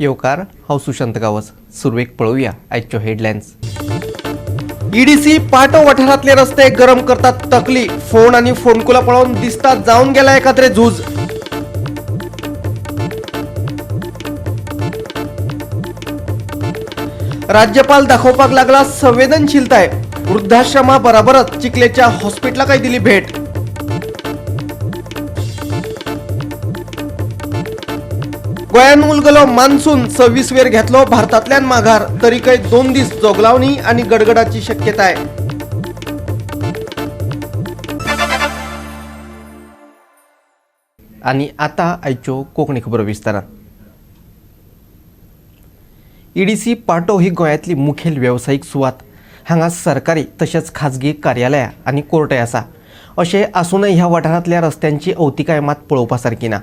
येवकार, हांव सुशांत गांवस. सुरवेक पळोवया आयच्यो हेडलायन्स. ईडीसी पाटो वाठारांतले रस्ते गरम करतात तकली. फोण आनी फोंडकुलां पळोवन दिसता जावन गेला एकाद्रे झूज. राज्यपाल दाखोवपाक लागला संवेदनशीलताय. वृद्धाश्रमा बराबरच चिखलेच्या हॉस्पिटलाकय दिली भेट. गोंयांत उलगलो मान्सून, 26 वेर घेतलो भारतांतल्यान माघार. तरीकय 2 दीस जोगलावणी आनी गडगडाची शक्यताय. आनी आतां आयच्यो कोंकणी खबरो विस्तारान. ईडीसी पाटो ही गोंयांतली मुखेल वेवसायीक सुवात. हांगा सरकारी तशेंच खाजगी कार्यालयां आनी कोर्टय आसा. अशें आसूनय ह्या वाठारांतल्या रस्त्यांची अवतिकाय मात पळोवपा सारकी ना.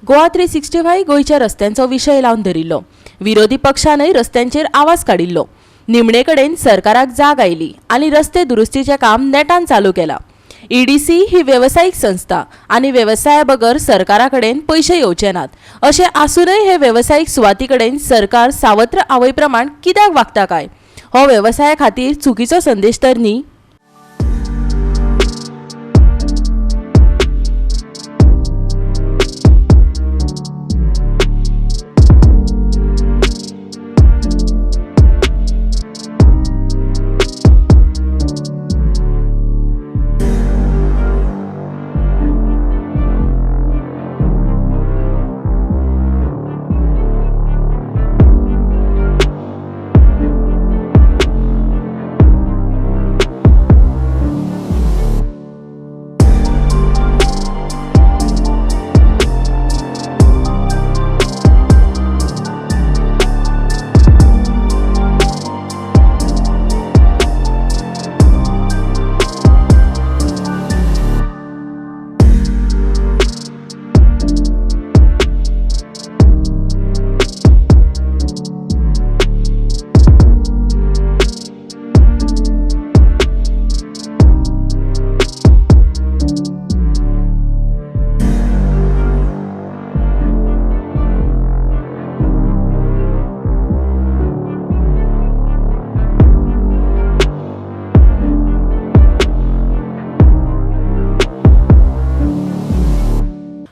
गोवा 365 गोंयच्या रस्त्यांचो विशय लावन धरिल्लो. विरोधी पक्षानय रस्त्यांचेर आवाज काडिल्लो. निमणे कडेन सरकाराक जाग आयली आनी रस्ते दुरुस्तीचें काम नेटान चालू केलां. ईडीसी ही वेवसायीक संस्था आनी वेवसाया बगर सरकारा कडेन पयशे येवचे नात. अशें आसूनय हे वेवसायीक सुवाती कडेन सरकार सावत्र आवय प्रमाण कित्याक वागता काय? हो वेवसाया खातीर चुकीचो संदेश तर न्ही?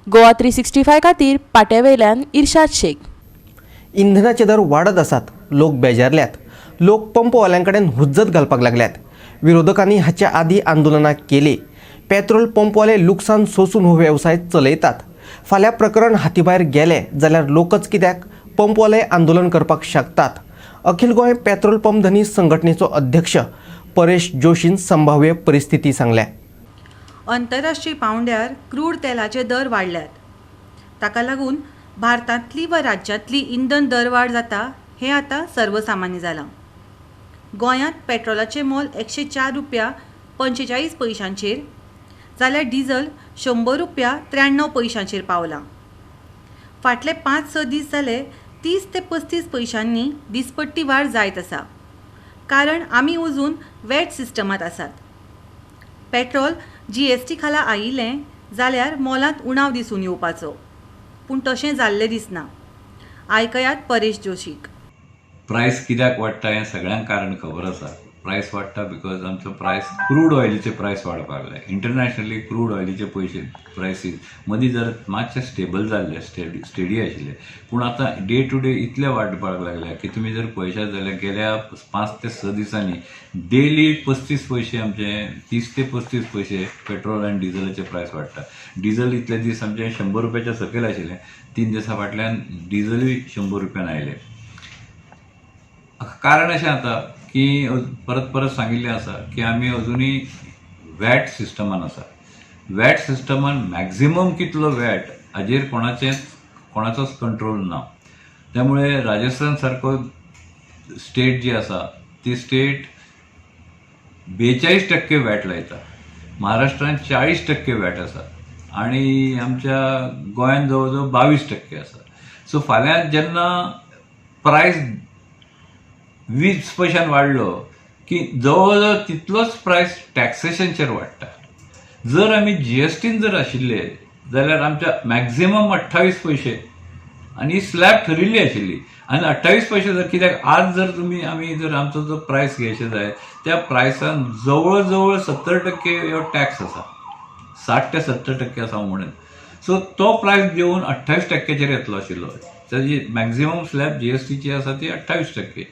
गोवा 365 खातीर पाट्यावेल्यान इर्शाद शेख. इंधनाचे दर वाडत आसात, लोक बेजारल्यात, लोक पंपवाल्यां कडेन हुज्जत घालपाक लागल्यात. विरोधकांनी हाचे आदीं आंदोलनां केली. पेट्रोल पंपवाले लुकसाण सोसून हो वेवसाय चलयतात. फाल्यां प्रकरण हातीभायर गेलें जाल्यार लोकच कित्याक पंपवाले आंदोलन करपाक शकतात. अखिल गोंय पेट्रोल पंप धनी संघटनेचो अध्यक्ष परेश जोशीन संभाव्य परिस्थिती सांगल्या. अंतरराष्ट्रीय पांवड्यार क्रूड तेलाचे दर वाडल्यात. ताका लागून भारतांतली वा राज्यांतली इंधन दरवाड जाता हें आतां सर्वसामान्य जालां. गोंयांत पेट्रोलाचें मोल 104 रुपया 45 पयशांचेर जाल्यार डिझल 100 रुपया 93 पयशांचेर पावलां. फाटले 5-6 दीस जाले 30 ते 35 पयशांनी दिसपट्टी वाड जायत आसा. कारण आमी अजून वॅट सिस्टमांत आसात. पेट्रोल जीएसटी खाला आयिल्लें जाल्यार मोलांत उणाव दिसून येवपाचो, पूण तशें जाल्लें दिसना. आयकयात परेश जोशीक. प्रायस कित्याक वाडटा हें सगळ्यांक कारण खबर आसा. प्रायस वाडटा because आमचो प्रायस क्रूड ऑयलीचे प्रायस वाडपाक लागले. इंटरनॅशनली क्रूड ऑयलीचे पयशे प्रायसीस मदीं जर मातशे स्टेबल जाल्ले, स्टेडी आशिल्ले, पूण आतां डे टू डे इतले वाडपाक लागल्या की तुमी जर पळयशात जाल्यार गेल्या 5 ते 6 दिसांनी डेली 35 पयशे आमचे 30 ते 35 पयशे पेट्रोल आनी डिझलाचे प्रायस वाडटा. डिझल इतले दीस आमचे 100 रुपयाच्या सकयल आशिल्लें, 3 दिसां फाटल्यान डिझलूय 100 रुपयान आयलें. कारण अशें जाता की परत परत सांगिल्लें आसा की आमी अजुनूय वॅट सिस्टमान आसा. वॅट सिस्टमान मॅक्झिमम कितलो वॅट हाजेर कोणाचोच कंट्रोल ना. त्यामुळे राजस्थान सारको स्टेट जी आसा ती स्टेट 42% वॅट लायता, महाराष्ट्रान 40% वॅट आसा आनी आमच्या गोंयान जवळ जवळ 22% आसा. सो फाल्यां जेन्ना प्रायस 20 पयशान वाडलो की जवळ जवळ तितलोच प्रायस टॅक्सेशनचेर वाडटा. जर आमी जीएसटीन जर आशिल्ले जाल्यार आमच्या मॅक्झिमम 28 पयशे आनी स्लॅब ठरिल्ली आशिल्ली आनी 28 पयशे जर कित्याक आज जर तुमी आमी जर आमचो जो प्रायस घेयचे जाय त्या प्रायसान जवळ जवळ 70% हो टॅक्स आसा, 60 ते 70% आसा हांव म्हणून. सो तो प्रायस देवन 28% येतलो आशिल्लो. ताजी मॅक्झिमम स्लॅब जीएसटीची आसा ती 28%.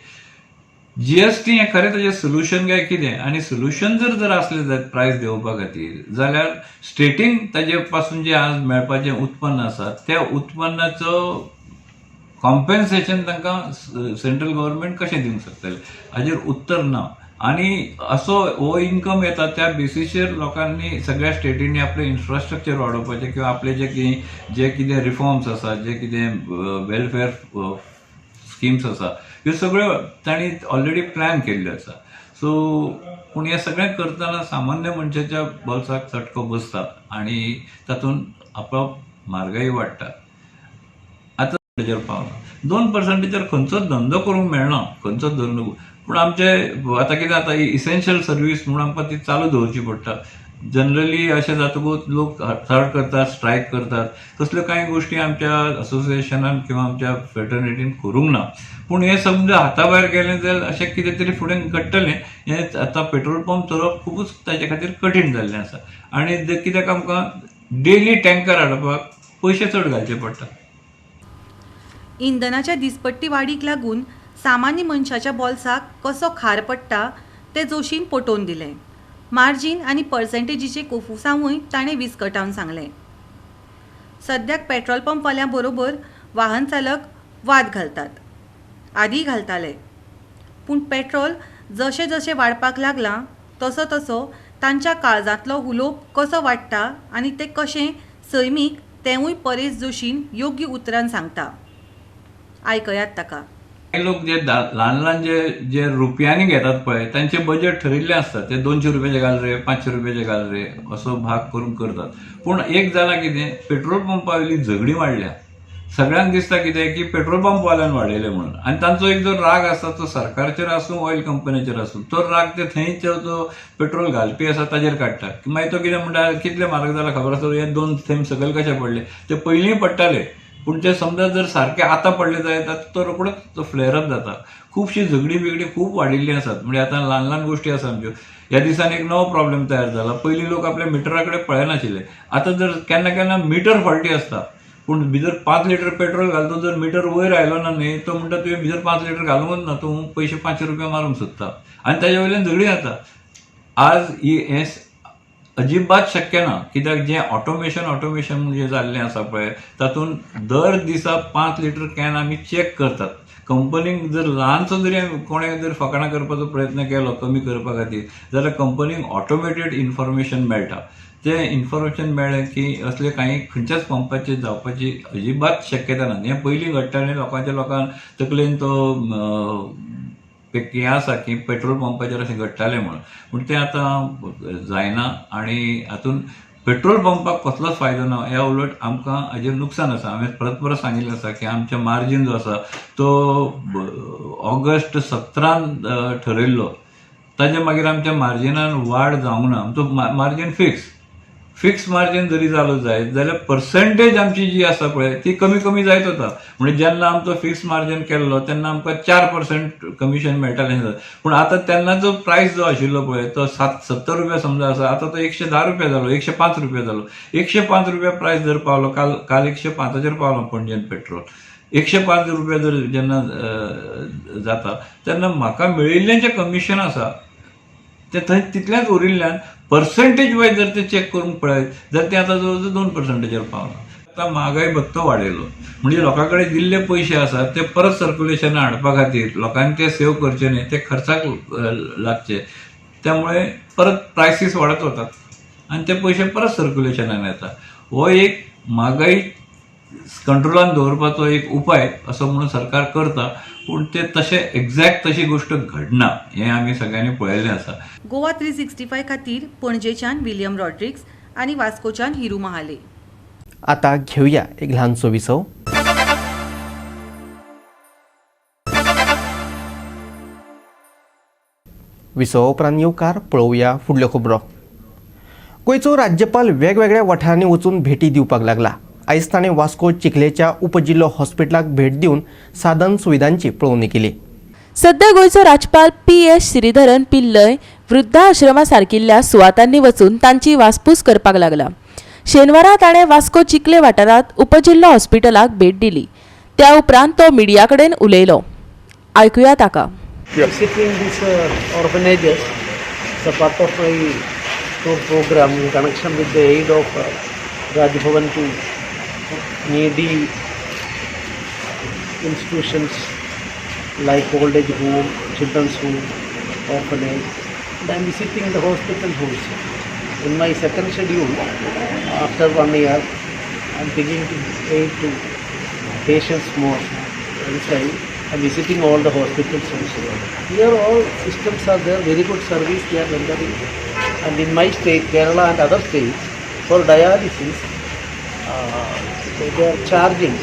जीएसटी हें खरें ताजें सोल्युशन काय कितें? आनी सोल्युशन जर जर आसलें जायत प्रायस देंवोवपा खातीर जाल्यार स्टेटींक ताजे पासून जें आज मेळपाचें उत्पन्न आसा त्या उत्पन्नाचो कॉम्पेन्सेशन तांकां सेंट्रल गव्हर्मेंट कशें दिवंक शकतलें हाजेर उत्तर ना. आनी असो हो इन्कम येता त्या बेसीचेर लोकांनी सगळ्या स्टेटींनी आपलें इन्फ्रास्ट्रक्चर वाडोवपाचें किंवा आपले जे कितें रिफॉर्म्स आसा, जे कितें वेलफेअर स्किम्स आसा ह्यो सगळ्यो तांणी ऑलरेडी प्लॅन केल्ल्यो आसा. सो पूण हें सगळें करतना सामान्य मनशाच्या बोल्साक चटको बसता आनी तातूंत आपोआप म्हारगाय वाडटा. आतां ताजेर पावला 2% खंयचोच धंदो करूंक मेळना, खंयचोच धंदो. पूण आमचे आतां कितें जाता, इसेन्शियल सर्वीस म्हूण आमकां ती चालू दवरची पडटा. जनरली अशें जातकूच लोक हडताळ करतात, स्ट्रायक करतात, तसल्यो कांय गोश्टी आमच्या असोसिएशनान किंवा आमच्या फ्रेटर्निटीन करूंक ना. पूण हें समजा हाता भायर गेलें जाल्यार अशें कितें तरी फुडें घडटलें. हें आतां पेट्रोल पंप चलोवप खुबूच ताजे खातीर कठीण जाल्लें आसा आनी कित्याक आमकां डेली टँकर हाडपाक पयशे चड घालचे पडटा. इंधनाच्या दिसपट्टी वाडीक लागून सामान्य मनशाच्या बोल्साक कसो खार पडटा तें जोशीन पटोवन दिलें. मार्जीन आनी पर्सेंटेजीचे कोफुसांवूय ताणें विस्कटावन सांगलें. सद्याक पेट्रोल पंपवाल्यां बरोबर वाहन चालक वाद घालतात, आदीं घालताले, पूण पेट्रोल जशें जशें वाडपाक लागलां तसो तसो तांच्या काळजांतलो हुलोप कसो वाडटा आनी ते कशें सैमीक तेंवूय परेश जोशीन योग्य उतरान सांगता. आयकयात ताका. कांय लोक जे ल्हान ल्हान जे जे रुपयांनी घेतात पळय तांचे बजेट ठरिल्लें आसता, ते 200 रुपयाचे घाल रे, 500 रुपयाचे घाल रे, असो भाग करून करतात. पूण एक जालां कितें, पेट्रोल पंपा वयली झगडी वाडल्या. सगळ्यांक दिसता कितें की पेट्रोल पंपवाल्यान वाडयले म्हणून, आनी तांचो एक जो राग आसता तो सरकारचेर आसूं ऑयल कंपनीचेर आसूं, तो राग ते थंय जो पेट्रोल घालपी आसा ताजेर काडटा. मागीर तो कितें म्हणटा, कितले म्हारग जाला खबर आसा, हे 2 थेंब सकयल कशे पडले, ते पयलीं पडटाले पूण ते समजा जर सारके आतां पडले जायत तो रोखडोच तो फ्लेअर अप जाता. खुबशीं झगडीं बिगडीं खूब वाडिल्लीं आसात. म्हणजे आतां ल्हान ल्हान गोश्टी आसा आमच्यो. ह्या दिसांनी एक नवो प्रॉब्लेम तयार जाला. पयलीं लोक आपल्या मिटरा कडेन पळयनाशिल्ले, आतां जर केन्ना केन्ना मिटर फॉल्टी आसता, पूण भितर 5 लिटर पेट्रोल घालतो जर मिटर वयर आयलो ना न्ही, तो म्हणटा तुवें भितर 5 लिटर घालूंकच ना, तूं पयशे 500 रुपया मारूंक सोदता आनी ताजे वयल्यान झगडीं जाता. आज हें अजिबात शक्य ना, कित्याक जें ऑटोमेशन म्हणजे जाल्लें आसा पळय तातूंत दर दिसा 5 लिटर can आमी चॅक करतात. कंपनीक जर ल्हानसो जरी कोणें जर फकाणां करपाचो प्रयत्न केलो कमी करपा खातीर जाल्यार कंपनीक ऑटोमेटेड इन्फॉर्मेशन मेळटा. तें इन्फॉर्मेशन मेळ्ळें की असले कांय खंयच्याच पंपाचेर जावपाची अजिबात शक्यता ना. हें पयलीं घडटालें, लोकांच्या लोकांक तकलेन तो हें आसा की पेट्रोल पंपाचेर अशें घडटालें म्हणून, पूण तें आतां जायना आनी हातूंत पेट्रोल पंपाक कसलोच फायदो ना. ह्या उलट आमकां हाजेर नुकसान आसा. हांवें परत परत सांगिल्लें आसा की आमचें मार्जीन जो आसा तो ऑगस्ट 17 ठरयल्लो, ताजे मागीर आमच्या मार्जिनान वाड जावंक ना. आमचो मार्जीन फिक्स मार्जीन जरी जालो जायत जाल्यार पर्संटेज आमची जी आसा पळय ती कमी कमी जायत वता. म्हणजे जेन्ना आमचो फिक्स मार्जीन केल्लो तेन्ना आमकां 4% कमिशन मेळटालें, पूण आतां तेन्नाचो प्रायस जो आशिल्लो पळय तो 70 रुपया समजा आसा, आतां तो 110 रुपया जालो, 105 रुपया जालो. 105 रुपया प्रायस जर पावलो, काल 105 पावलो पणजेन पेट्रोल 105 रुपया जर जेन्ना जाता तेन्ना म्हाका मेळिल्लें जें कमिशन आसा तें थंय तितलेंच उरिल्ल्यान पर्संटेज वायज जर ते चॅक करूंक पळयत जाल्यार तें आतां जवळ जवळ 2% पावलां. आतां म्हारगाय भत्तो वाडयलो म्हणजे लोकां कडेन दिल्ले पयशे आसात ते परत सर्क्युलेशनाक हाडपा खातीर लोकांनी ते सेव करचे न्ही, ते खर्चाक लागचे, त्यामुळे परत प्रायसीस वाडत वतात आनी ते पयशे परत सर्क्युलेशनान येता. हो एक म्हारगाय कंट्रोलान दवरपाचो एक उपाय असो म्हणून सरकार करता, पूण ते तशें एक्झॅक्ट तशी गोश्ट घडना हें आमी सगळ्यांनी पळयल्लें आसा. गोवा 365 खातीर पणजेच्यान विलियम रॉड्रिक्स आनी वास्कोच्यान हिरू महाले. आता घेऊया एक ल्हानसो विसव. विसवा उपरांत येवकार पळोवया फुडल्यो खबरो. गोंयचो राज्यपाल वेगवेगळ्या वाठारांनी वचून भेटी दिवपाक लागला. आयज ताणें वास्को चिखलेच्या उपजिल्लो हॉस्पिटलाक भेट दिवन साधन सुविधांची पळोवणी केली. सध्या गोंयचो राज्यपाल पी.एस. श्रीधरन पिल्लय वृद्धाश्रमा सारकिल्ल्या सुवातांनी वचून तांची वासपूस करपाक लागला. शेनवारा ताणें वास्को चिखले वाठारांत उपजिल्लो हॉस्पिटलाक भेट दिली. त्या उपरांत तो मिडिया कडेन उलयलो. आयकुया ताका. Visiting these orphanages is a part of my tour program in connection with the aid of Raj Bhavan to needy institutions like old age home, children's home, orphanage. And I am visiting the hospitals also. In my second schedule, after 1 year, I am thinking to aid to patients more. That's why I am visiting all the hospitals also. Here all systems are there, very good service they are rendering. And in my state, Kerala and other states, for dialysis, they are charging.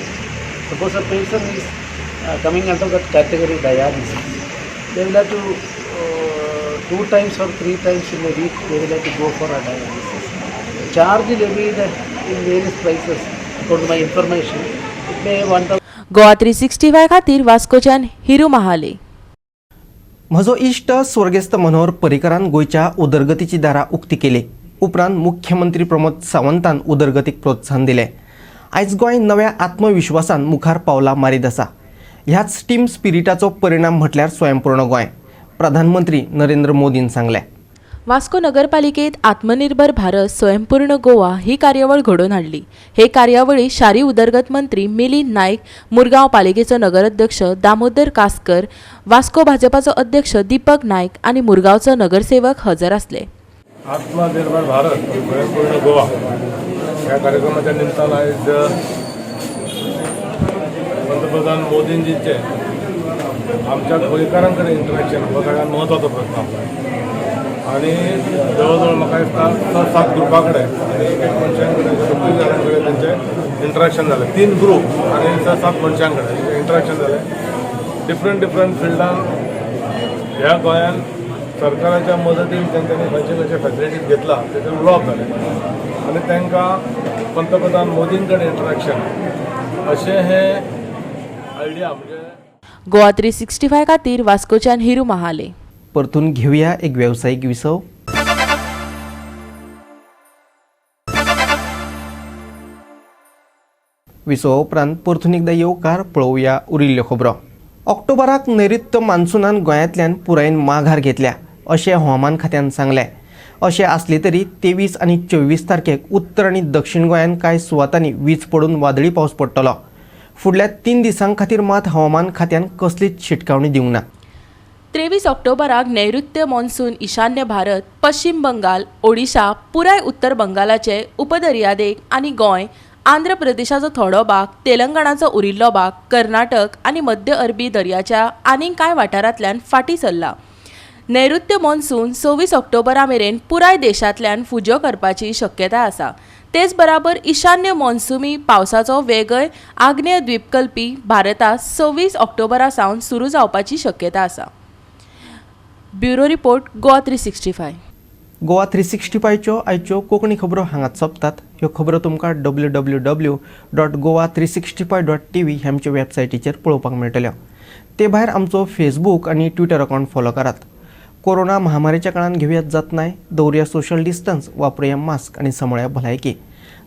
Suppose a person is coming under that category dialysis, they will have to 2 times or 3 times in a week they will have to go for a dialysis. Charge levied in various places, according to my information, it may 1,000. Goa 365 खातीर वास्कोच्यान हिरू महाले. म्हजो इश्ट स्वर्गेस्त मनोहर पर्रीकरान गोंयच्या उदरगतीची दारां उक्ती केली. उपरांत मुख्यमंत्री प्रमोद सावंतान उदरगतीक प्रोत्साहन दिलें. आयज गोंय नव्या आत्मविश्वासान मुखार पावलां मारीत आसा. ह्याच टीम स्पिरिटाचो परिणाम म्हटल्यार स्वयंपूर्ण गोंय, प्रधानमंत्री नरेंद्र मोदीन सांगलें. वास्को नगरपालिकेत आत्मनिर्भर भारत स्वयंपूर्ण गोवा ही कार्यावळ घडोवन हाडली. हे कार्यावळी शारी उदरगत मंत्री मिलिंद नायक, मुरगांव पालिकेचो नगराध्यक्ष दामोदर कासकर, वास्को भाजपाचो अध्यक्ष दीपक नायक आनी मुरगांवचो नगरसेवक हजर आसले. आत्मनिर्भर भारत स्वयंपूर्ण गोवा ह्या कार्यक्रमाच्या निमतान आयज पंतप्रधान मोदींजीचे आमच्या गोंयकारां कडेन इंटरॅक्शन हो सगळ्यात म्हत्वाचो प्रस्न आसा. आनी जवळ जवळ म्हाका दिसता 6-7 ग्रुपा कडेन आनी एक एक मनशां कडेन 25 जाणां कडेन तेंचें इंटरॅक्शन जालें. 3 ग्रूप आनी 6-7 मनशां कडेन इंटरॅक्शन जालें. डिफरंट डिफरंट फिल्डान ह्या गोंयान सरकाराच्या मदतीन तेंच्यांनी खंयचे खंयचे फॅसिलिटीज घेतला तेचेर उलोवप जालें आनी तांकां पंतप्रधान मोदीं कडेन इंटरॅक्शन अशें हें आयडिया म्हणजे गोवा 365 खातीर वास्कोच्यान हिरू महाले. परतून घेवया एक वेवसायीक विसव. विसवा उपरांत परतून एकदां येवकार पळोवया उरिल्ल्यो खबरो. ऑक्टोबराक नैऋत्य मान्सूनान गोंयांतल्यान पुरायेन माघार घेतल्या अशें हवामान खात्यान सांगलें. अशें आसलें तरी 23 आनी 24 तारखेक उत्तर आनी दक्षिण गोंयांत कांय सुवातांनी वीज पडून वादळी पावस पडटलो. फुडल्या 3 दिसां खातीर मात हवामान खात्यान कसलीच शिटकावणी दिवंक ना. 23 ऑक्टोबराक नैऋत्य मॉन्सून ईशान्य भारत, पश्चिम बंगाल, ओडिशा, पुराय उत्तर बंगालाचे उपदर्यादेग आनी गोंय, आंध्र प्रदेशाचो थोडो भाग, तेलंगणाचो उरिल्लो भाग, कर्नाटक आनी मध्य अरबी दर्याच्या आनीक कांय वाठारांतल्यान फाटीं सरला. नैऋत्य मॉन्सून 26 ऑक्टोबरा मेरेन पुराय देशांतल्यान फुज्यो करपाची शक्यताय आसा. तेच बराबर ईशान्य मॉन्सुनी पावसाचो वेगय आग्नेय द्वीपकल्पी भारतांत 26 ऑक्टोबरा सावन सुरू जावपाची शक्यता आसा. Bureau report, Goa 365. Goa 365च्यो आयच्यो कोंकणी खबरो हांगाच सोंपतात. ह्यो खबरो तुमकां www.goa365.tv ह्या आमच्या वेबसायटीचेर पळोवपाक मेळटल्यो. ते भायर आमचो फेसबूक आनी ट्विटर अकावंट फॉलो करात. कोरोना महामारीच्या काळान घेवयात जतनाय, दवरुया सोशल डिस्टन्स, वापरुया मास्क आनी सांबाळया भलायकी.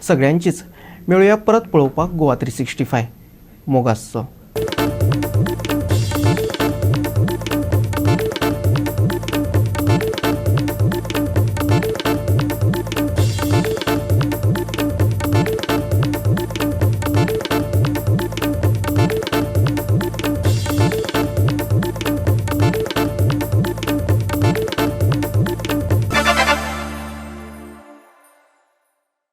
सगळ्यांचीच मेळुया परत पळोवपाक गोवा 365. मोगासचो.